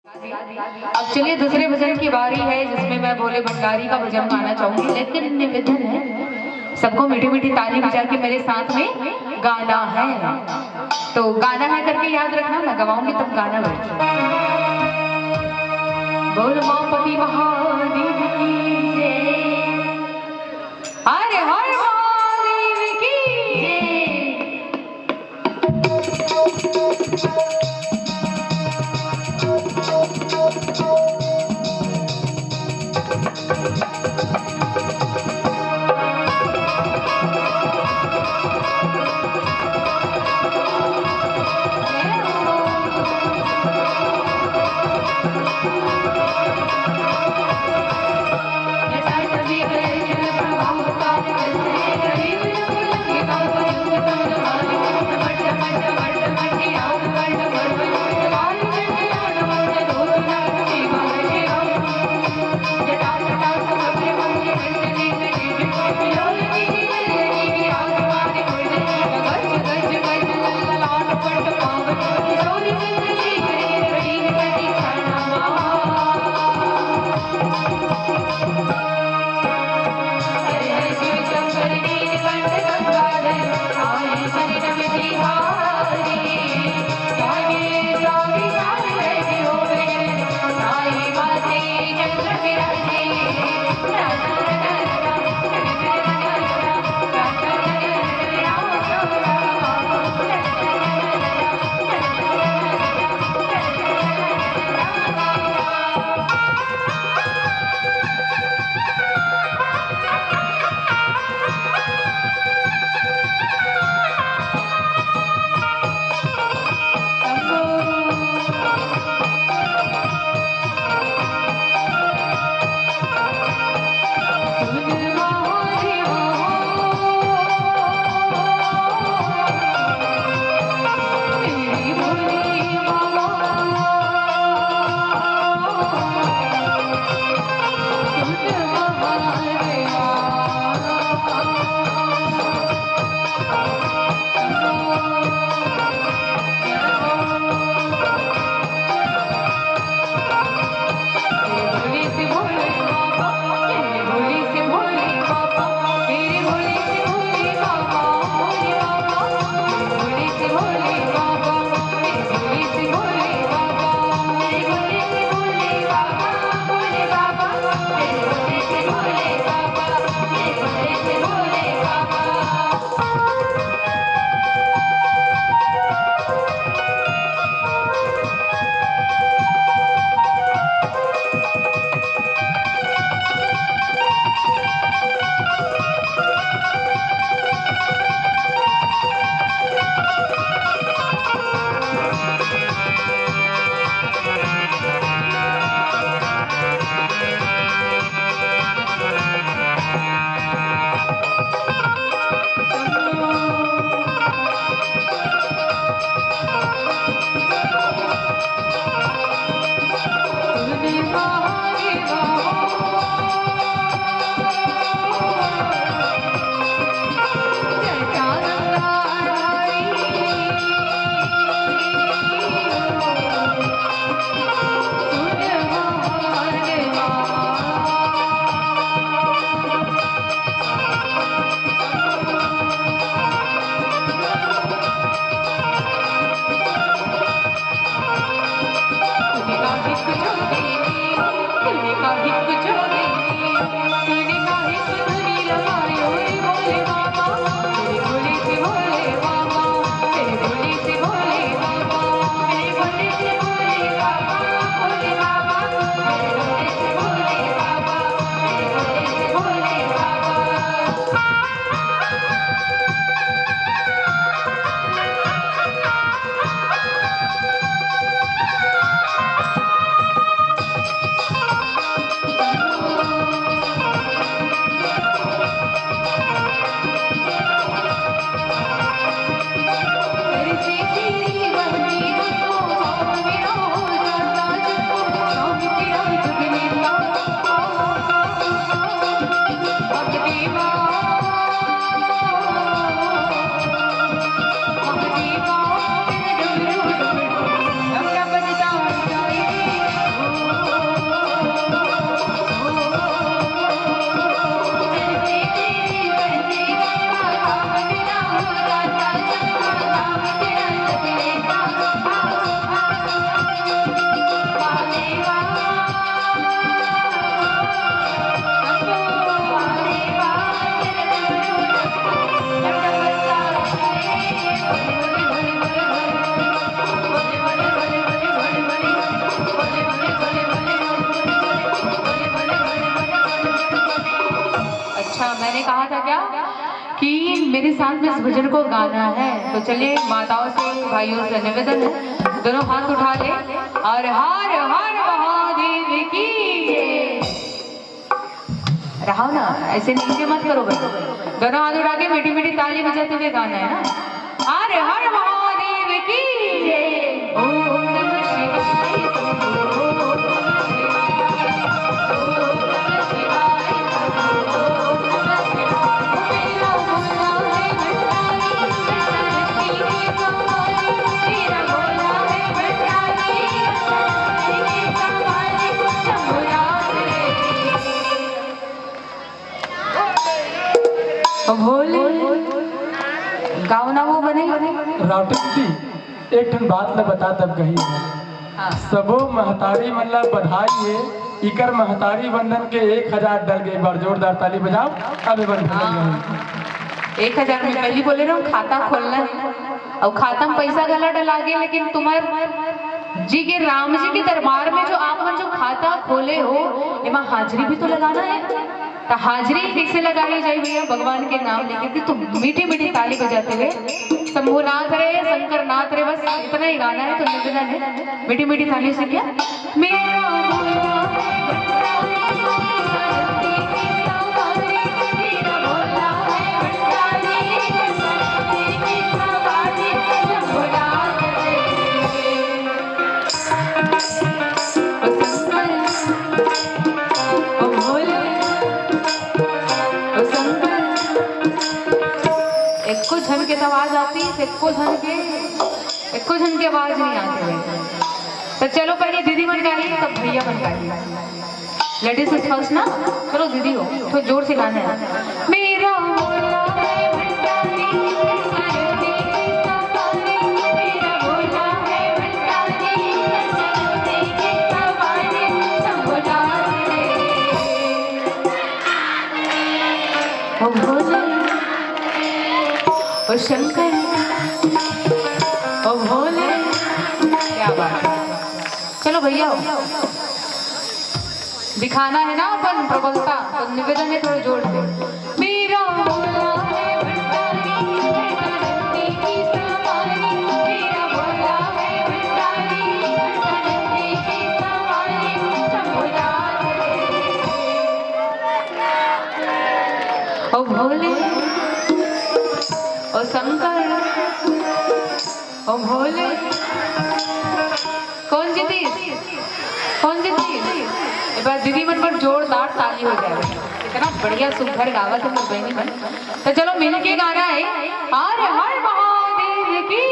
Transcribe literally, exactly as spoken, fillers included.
अब चलिए, दूसरे भजन की बारी है, जिसमें मैं भोले भंडारी का भजन गाना चाहूंगी, लेकिन निवेदन है, सबको मीठी मीठी ताली बजा के मेरे साथ में गाना है। तो गाना है करके याद रखना, मैं गवाऊंगी तब गाना बजाओ। बोल उमापति महादेव की जय। हर हर महादेव की जय। था क्या कि मेरे साथ में इस भजन को गाना है। तो चलिए, माताओं से, भाइयों से निवेदन है, दोनों हाथ उठा ले और हर हर महादेव की जय। रहो ना, ऐसे नीचे मत करो भाई, दोनों हाथ उठा के मीठी मीठी ताली बजाते हुए गाना है ना। हर हर महादेव की जय। ओम नमः शिवाय। भोले गाँव ना वो बने। राउटिंग जी, एक ठन बात ल बता तब कही। हाँ। सबो महतारी मन ला बधाई हे, इकर महतारी वंदन के एक हजार डल गए। एक बार जोरदार ताली बजाओ। अब एक बार हाँ। एक हजार में पहली बोले रहो, खाता खोलना है और खाता में पैसा गला डला गए, लेकिन तुम्हार जी के, राम जी के दरबार में जो आप मन जो खाता खोले हो, एमा हाजिरी भी तो लगाना है। तो हाजिरी कैसे लगाई जाए भैया, भगवान के नाम लेके? तो मीठी मीठी ताली बजाते हुए शंभुनाथ रे, शंकरनाथ रे, बस इतना ही गाना है। तो निवेदन है, मीठी मीठी ताली से क्या? मेरा भोला एको झन के त आवाज आती, एको झन के, एको झन के आवाज नहीं आती है। तो चलो, पहले दीदी मन गाही, तब भैया मन गाही। लेडीज इज फर्स्ट ना। चलो दीदी हो, तो जोर से गाना है। मेरा भोला है भंडारी, ओ भोले, ओ शंकर, ओ भोले। क्या बात है। चलो भैया, दिखाना है ना अपन प्रबलता, तो निवेदन है थोड़ा जोर से। मेरा भोला है भंडारी, ओ भोले, ओ शंकर, ओ भोले। कौन जीती? कौन जीती? एक बार दीदी मन पर जोरदार ताली हो जाए। इतना बढ़िया सुंदर गावत है मोर बहनी मन। तो चलो मिलके गाना है, हर हर महादेव की।